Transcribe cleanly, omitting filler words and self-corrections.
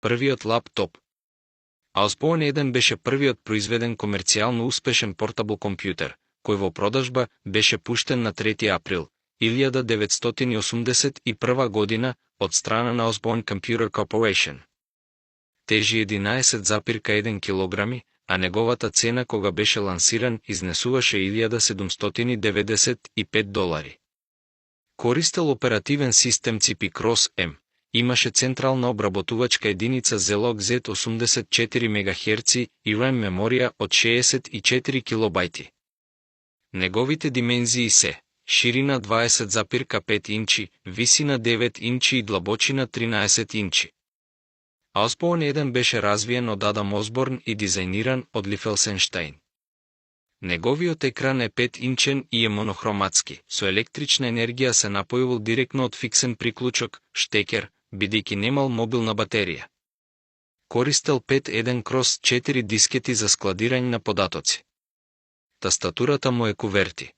първият лаптоп. Osborne 1 беше първият произведен комерциално успешен портабл компютър, кой во продажба беше пуштен на 3 април 1981 година от страна на Osborne Computer Corporation. Тежи 11,1 кг, а неговата цена кога беше лансиран изнесуваше $1795. Користел оперативен систем CP Cross M. Имаше централна обработувачка единица Zilog Z84 МГц и RAM мемория от 64 кБ. Неговите димензии се: ширина 20,5 инчи, висина 9 инчи и длъбочина 13 инчи. Osborne 1 беше развиен от Адам Осборн и дизайниран от Ли Фелсенщайн. Неговият екран е 5-инчен и е монохроматски, со електрична енергия се напојувал директно от фиксен приклучок, штекер, бидејќи немал мобилна батерија. Користел 5.1 крос 4 дискети за складирање на податоци. Тастатурата му е куверти.